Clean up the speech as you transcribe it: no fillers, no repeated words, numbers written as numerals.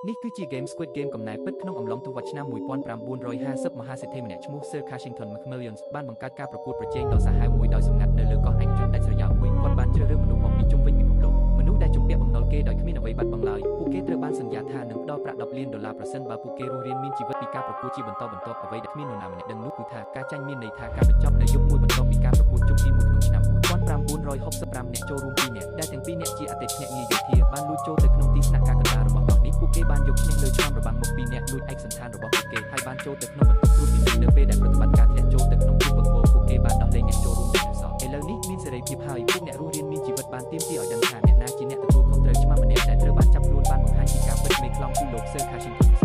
នេះគឺជា Game Squid Game កំណែពិតក្នុងអំឡុងទសវត្សរ៍ឆ្នាំ1950មហាសេដ្ឋីម្នាក់ឈ្មោះ Sir Cashington McMillions បានបង្កើតការប្រកួតប្រជែងដ៏សាហាវមួយដោយសម្ងាត់នៅលើកោះឯកជនដាច់ស្រយាលមួយគាត់បានជ្រើសរើសមនុស្សមកពីជុំវិញពិភពលោកមនុស្សដែលជំពាក់បំណុលគេដោយគ្មានអ្វីបាត់បង់ឡើយពួកគេត្រូវបានសន្យាថានឹងផ្ដល់ប្រាក់10លានដុល្លារប្រសិនបើពួកគេរស់រានមានជីវិតពីការប្រកួតជាបន្តបន្ទាប់អ្វីដែលគ្មាននរណាម្នាក់ដឹងនោះគឺថាការចាញ់មានន័យថាការបញ្ចប់នៅយប់មួយបន្ទាប់ពីការប្រកួតជុំទី1ក្នុងឆ្នាំ1965អ្នកចូលរួម2នាក់ដែលទាំងពីរនាក់ជាអតីតភ្នាក់ងារយោធាបានលួចចូលទៅក្នុងទីស្នាក់ការកណ្ដាលរបស់កោះនេះពួកគេបានយកឈ្នះលើឆ្មាំរបាំងមុខពីរនាក់លួចឯកសណ្ឋានរបស់ពួកគេហើយបានចូលទៅក្នុងបន្ទប់ត្រួតពិនិត្យនៅពេលដែលប្រតិបត្តិការធ្លាក់ចូលទៅក្នុងភាពវឹកវរពួកគេបានដោះលែងអ្នកចូលរួមទាំងសោះឥឡូវនេះមានសេរីភាពហើយពួកអ្នករស់រានមានជីវិតបានទាមទារឲ្យដឹងថាអ្នកណាជាអ្នកទទួលខុសត្រូវឆ្មាំម្នាក់ដែលត្រូវបានចាប់ខ្លួនបានបង្ហាញពីការពិតមេខ្លោងគឺលោក Sir Cashington